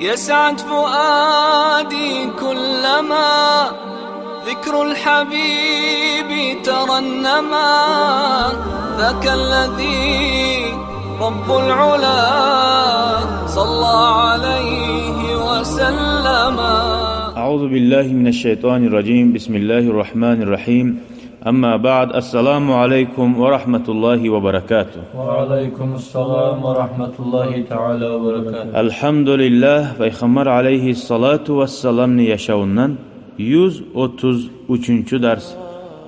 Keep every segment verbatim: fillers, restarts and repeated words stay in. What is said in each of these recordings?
يسعد فؤادي كلما ذكر الحبيب ترنما، ذاك الذي رب العلا صلى عليه وسلم. أعوذ بالله من الشيطان الرجيم. بسم الله الرحمن الرحيم. أما بعد، السلام عليكم ورحمة الله وبركاته. وعليكم السلام ورحمة الله تعالى وبركاته. Альгьамдулиллагь, Пайхаммар алайгьиссалату вассаламны яшавундан юз отуз уьчюнчю дарс.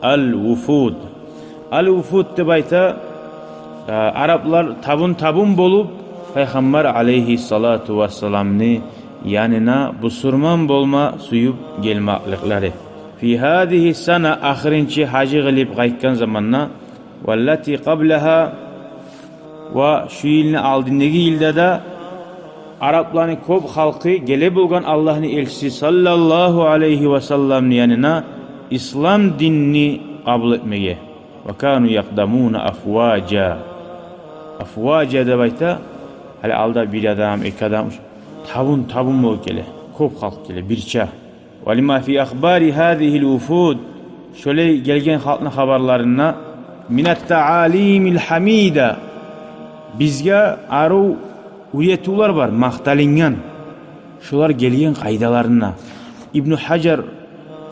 Ал-вуфуд. Ал-вуфуд деп айта, а, араблар табун-табун болуп Пайхаммар алайгьиссалату вассаламны янына бусурман болма сююп гелмекликлери. Фи гьазигьи ссана, ахырынчы гьажи къылып къайтгъан заманда, валлати къаблагьа, ва шу йылны алдындагъы йылда да арабланы кёп халкъы геле болгъан Аллагьны элчиси саллаллагьу алайгьи васалламны янына ислам динни къабул этмеге. Ва кану якъдамуна афважа. Афважа деп айта, гьали алда бир адам, эки адам, уьч, табун-табун болуп геле. Кёп халкъ геле, бирче. Ва лима фи ахбари гьазигьил вуфуд, шолай гелген халкъны хабарларында, минат таалимил гьамида, бизге арив уьйретивлер бар, макъталынгъан. Шолар гелген къайдаларында. Ибну Гьажар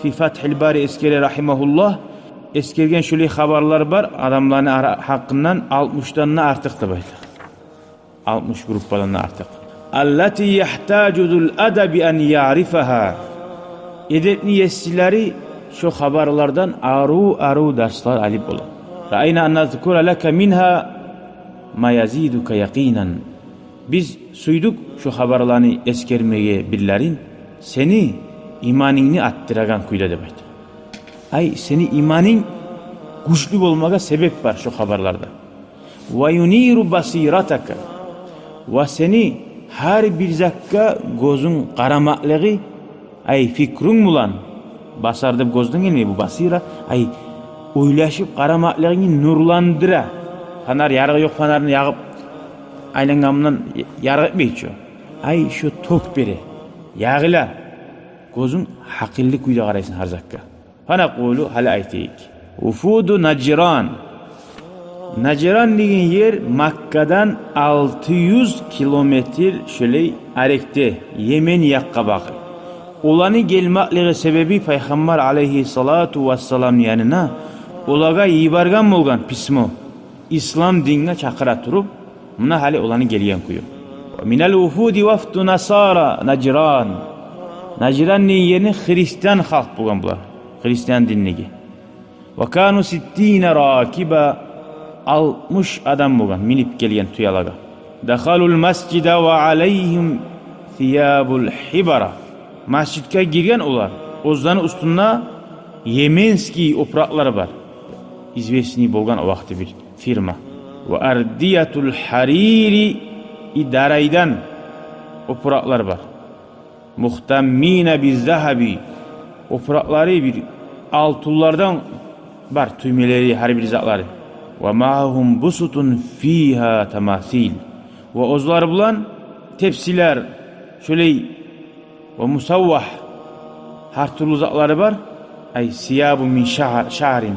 фи Фатгьил Бари эсгере, рагьимагьуллагь, эсгерген шолай хабарлар бар, адамланы ара-, гьакъындан алтмышдан да артыкъ деп айта. Алтмыш группадан да артыкъ. Аллати ягьтажу зул адаби ан яърифагьа. Эдепни есилери шо хабарлардан арив-арив дарслар алып бола. Раайна ан назкура лака мингьа ма язидука якъинан. Биз сюйдюк шо хабарланы эсгермеге бирлерин, сени иманынгны артдырагъан кюйде деп айта. Ай, сени иманынг гючлю болмагъа себеп бар шо хабарларда. Ва юниру басиратака. Ва сени гьар бир затгъа гёзюнг къарамакълыгъы, ай, фикрунг булан, басар деп гёзден гелмей бу басира, ай, ойлашып къарамакълыгъынгны нурландыра. Фонарь, ярыгъы ёкъ фонарьны ягъып айлангъанындан ярыкъ этмей чи. Ай, шо ток бере, ягъыла. Гёзюнг гьакъыллы кюйде къарайсан гьар затгъа. Фанакъулу, гьали айтайыкъ. Вуфуду Нажран. Нажран деген ер Маккадан алты юз километр шолай арекде, Йемен якъгъа багъып. Оланы гелмеклиги себеби, Пайхаммар алайгьиссалату вассаламны янына олагъа йиберген болгъан письмо. Ислам динге чакъыра туруп, муна гьали оланы гелген кюю. Ва минал вуфуди вафду насара Нажран. Нажран деген ерни христиан халкъ болгъан булар. Христиан диндеги. Ва кану ситтина ракиба. Алтмыш адам болгъан минип гелген тюелагъа. Дахалул масжида ва алайгьим сиябул гьибара. Масжидге гирген олар. Оьзлени уьстюнде йеменский опуракълар бар. Известный болгъан о вакъти бир фирма. Ва ардиятул гьарири, и дарайдан опуракълар бар. Мухтаммина биззагьаби, опуракълары бир алтынлардан бар, тюймелери, гьар бир затлары. Ва магьагьум бусутун фигьа тамасил. Ва оьзлер булан тепсилер, шолай, ва мусаввагь, гьар тюрлю затлары бар. Ай, сиябу мин шагьр-, шагьрин,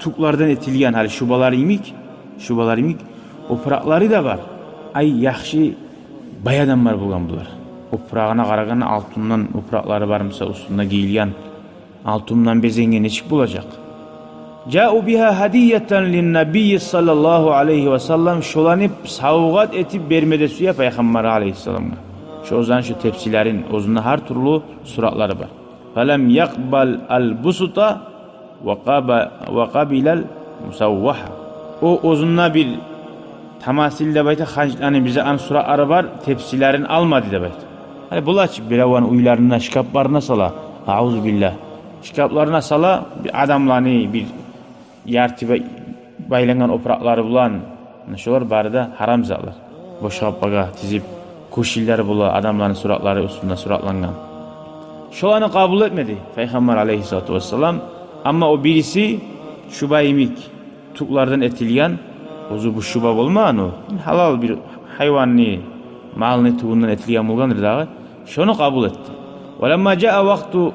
тюклерден этилген, гьали шубалар йимик, шубалар йимик, опуракълары да бар. Ай, яхшы бай адамлар болгъан булар. Опурагъына къарагъанда, алтындан опуракълары бар буса, уьстюнде гийилген, алтындан безенген, нечик болажакъ? Жау бигьа гьадиятан линнабийи саллаллагьу алайгьи ва саллам, шоланы савгъат этип берме де сюе Пайхаммар алайгьиссаламгъа. Шо оьзлени шо тепсилерин, оьзюнде гьар тюрлю суратлары бар. Фалам якъбал ал бусута ва къаба-, ва къабилал мусаввагьа. О оьзюнде бир тамасил деп айта, ханчланы, бизде аны суратлары бар, тепсилерин алмады деп айта. Гьали булай чы, биревлени уьйлеринде шкафларына сала, аузубиллагь. Шкафларына сала, бир адамланы, бир ярты бай-, байлангъан опуракълары булан. Муна шолар бары да гьарам затлар. Бош къапгъагъа тизип, кушинлер бола, адамланы суратлары уьстюнде суратлангъан. Шоланы къабул этмеди Пайхаммар алайгьиссалату вассалам. Амма о бириси шуба йимик, тюклерден этилген, оьзю бу шуба болмагъан о. Гьалал бир гьайванны, малны тюбюнден этилген болгъандыр дагъы. Шону къабул этди. Ва ламма жаа вакъту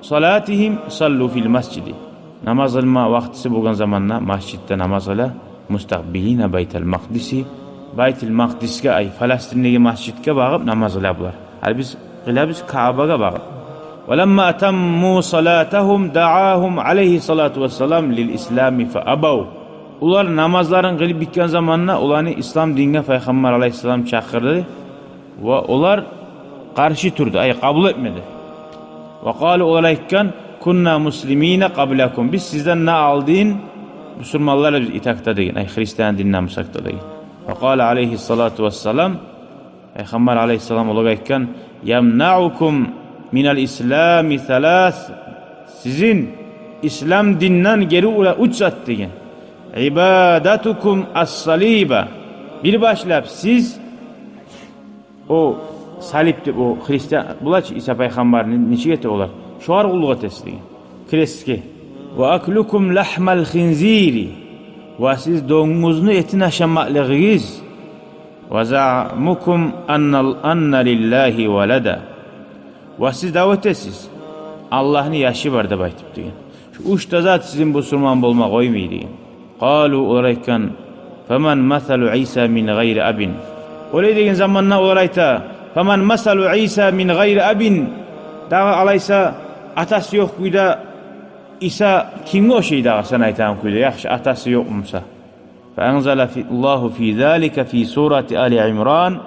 салатигьим саллу фил масжиди. Намаз къылма вакътиси болгъан заманда масжитде намаз къыла, мустакъбилина Байтал Макъдиси, Байтул Макъдисге, ай, Палестиндеги масжитге багъып намаз къыла булар. Гьали биз къылабыз Каабагъа багъып. Ва ламма атамму салатагьум даагьум алайгьи салату вассалам лил ислами фа абав. Олар намазларын къылып битген заманда оланы ислам динге Пайхаммар алайгьиссалам чакъырды. Ва олар къаршы турду, ай, къабул этмеди. Ва къалу, олар айтгъан: «Кунна муслимина къаблакум». Биз сизден де алдын бусурманлар биз итакта деген, ай, христиан динден бусакъ да деген. Ва къала алайгьиссалату вассалам, Пайхаммар алайгьиссалам олагъа айтгъан: «Ямнаукум минал ислами салас». Сизин ислам динден гери ура уьч зат деген. «Ибадатукум ас-салиба». Бир башлап сиз о салип деп, о христиан, булачы Иса пайхаммарны нечик эте олар? Шогъар къуллукъ этесиз деген. Крестге. «Ва аклукум лахмал хинзири». Ва сиз донгузну этин ашамакълыгъыгъыз. «Ва заъмукум анна, анна лиллагьи валада». Ва сиз дав этесиз, Аллагьны яшы бар деп айтып деген. Шу уьч де зат сизин бусурман болма къоймай деген. Къалу, олар айтгъан: «Фаман масалу Иса мин гъайри абин?» Олай деген заманда олар айта: «Фаман масалу Иса мин гъайри абин?» Дагъы алайса, атасы ёкъ кюйде Иса кимге ошай дагъы, сен айтагъан кюйде, яхшы, атасы ёкъ буса? Фа анзала фи, Аллагьу фи залика фи сурати Али Имран.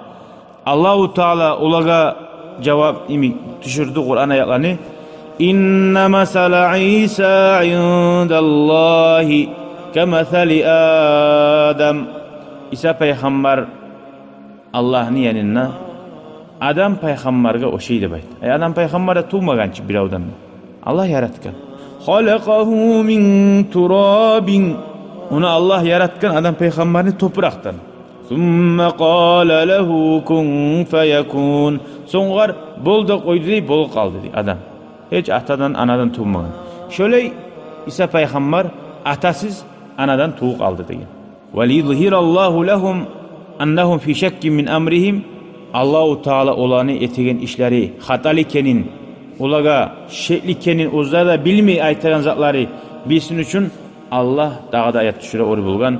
Аллагьу Таала олагъа жавап йимик тюшюрдю Къуран аятланы. «Инна масала Иса индаллагьи ка масали Адам». Иса пайхаммар Аллагьны янында Адам пайхаммаргъа ошай деп айтды. Ай, Адам пайхаммар да тувмагъан чы биревден де. Аллагь яратгъан. «Халакъагьу мин турабин». Ону Аллагь яратгъан, Адам пайхаммарны, топуракъдан. «Сумма къала лагьу кун фаякун». Сонг огъар «бол» да къойду дей, болуп къалды дей Адам. Гьеч атадан, анадан тувмагъан. Шолай Иса пайхаммар атасыз, анадан тувуп къалды деген. «Ва лиюзгьираллагьу лагьум аннагьум фи шаккин мин амригьим». Аллагьу Таала оланы этеген ишлери хаталы экенин, олагъа шекли экенин, оьзлер де билмей айтагъан затлары билсин учун Аллагь дагъы да аят тюшюре оьр болгъан.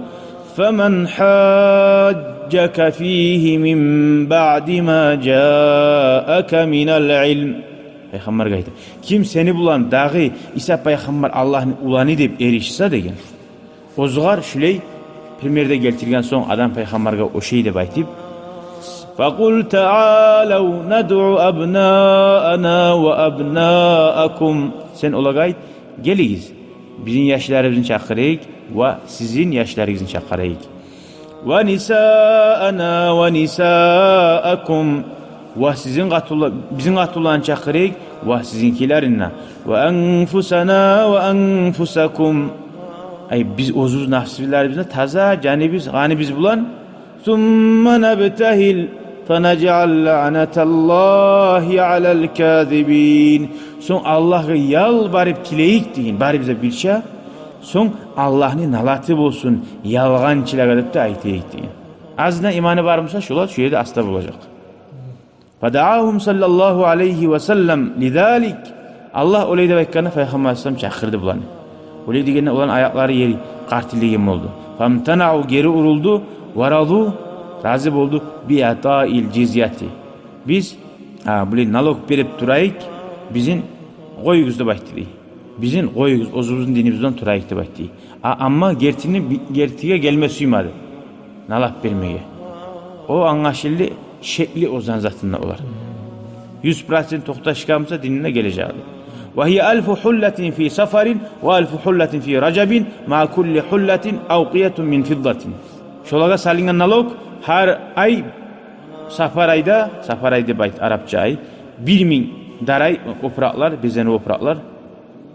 «Фаман хажжака фигьи мин баъди ма жаака минал илм». Пайхаммаргъа айта: «Ким сени булан дагъы Иса пайхаммар Аллагьны уланы деп эришсе», – деген. Оьзюгъар шулай примерде гелтирген сонг, Адам пайхаммаргъа ошай деп айтып, «факъул таалав надъу абнаана ва абнаакум». Сен олагъа айт: «Гелигиз, бизин яшларыбызны чакъырайыкъ ва сизин яшларыгъызны чакъырайыкъ. Ва нисаана ва нисаакум». Ва сизин къатынла-, бизин къатынланы чакъырайыкъ, ва сизинкилерин де. «Ва анфусана ва анфусакум». Ай, биз оьзюбюз напсыларыбызны, таза жаныбыз, къаныбыз булан. «Сумма набтагьил фанажъал лаънаталлагьи алал казибин». Сонг Аллагьгъа ялбарып тилейик деген, барыбыз да бирче. Сонг Аллагьны налаты болсун ялгъанчылагъа деп де айтайыкъ деген. Азына иманы бар буса, шолар шу ерде аста болажакъ. «Фадаагьум саллаллагьу алайгьи ва саллам лизалик». Аллагь олай деп айтгъанда, Пайхаммар алайгьиссалам чакъырды буланы. Олай дегенде, оланы аякълары ер къартыллыгъын болду. «Фамтанау», гери урулду, «ва раду», рази болду, «би итаил жизьяти». Биз, а, булай налог берип турайыкъ, бизин къоюгъуз деп айтды дей. Бизин къоюгъуз, оьзюбюзню динибизден турайыкъ деп айтды. А, амма гертини, гертиге гелме сюймеди налог бермеге. О англашылды, шекли оьзлени затында олар. Юз процент токъташгъан буса, дининде гележек. «Ва гьия алфу хьуллатин фи сафарин ва алфу хьуллатин фи ражабин, маа кулли хьуллатин авкъиятун мин фиддатин». Шолагъа салынгъан налог гьар ай, сафар айда, сафар ай деп айт, арапча ай, бир минг дарай опуракълар, безенив опуракълар,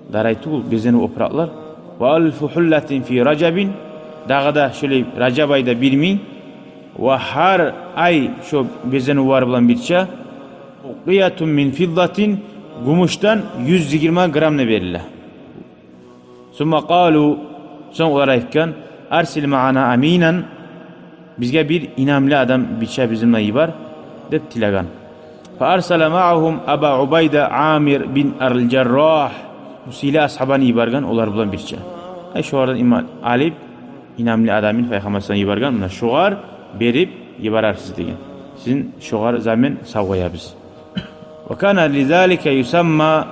дарай тюгюл, безенив опуракълар. «Ва алфу хьуллатин фи ражабин», дагъы да шолай ражаб айда бир минг, ва гьар ай шо безенивлер булан бирче, «авкъиятун мин фиддатин», гюмюшден юз йигирма грамм да бериле. «Сумма къалу», сонг олар айтгъан: «Арсил маана аминан», бизге бир инамлы адам бирче бизин булан йибер. деп тилеген. Фа арсала маъагьум Аба Убайда Амир бин ал-Жаррагь. Бу сыйлы асгьабаны йиберген олар булан бирче. Ай, шолардан иман алып, инамлы адамын Пайхаммар саллаллагьу алайгьи ва саллам йиберген, муна шогъар берип йиберерсиз деген. Сизин шогъар замен савгъа къоябыз. Ва кана лизалика юсамма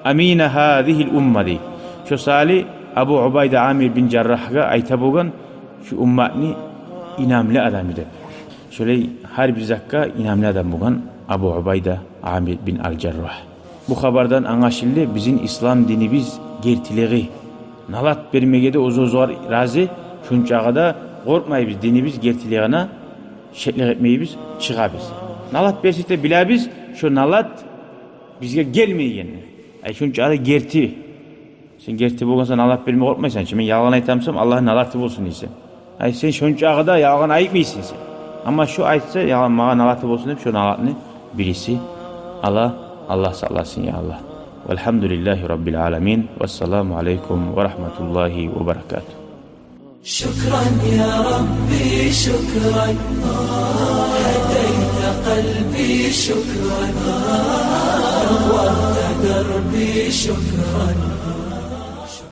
амина гьазигьил умма дей. Шо саялы Абу Убайда Амир бин Жаррагьгъа айта болгъан шу умматны инамлы адамы деп. Шолай гьар бир затгъа инамлы адам болгъан Абу Убайда Амир бин ал-Жаррагь. Бу хабардан англашылды бизин ислам динибиз гертилиги. Налат бермеге де оьз-оьзюгер рази, шончагъа да къоркъмайбыз динибиз гертилигине, шеклик этмейбиз, чыгъабыз. Налат берсек де билебиз, шо налат бизге гелмейгенни. Ай, шончакъы да герти. Сен герти болгъансан, налат берме къоркъмайсан чы. Мен ялгъан айтамсам, Аллагьны налаты болсун дейсен. Ай, сен шончакъы да ялгъан айтмайсан сен. Амма шо айтса, ялгъан, магъа налаты болсун деп, шо налатны бириси ала, Аллагь сакъласын, я Аллагь. Валгьамдулиллагьи раббил аламин. Вассаламу алайкум ва рагьматуллагьи ва баракатугь. شكرا يا ربي، شكرا. هديت قلبي، شكرا. نورت دربي، شكرا.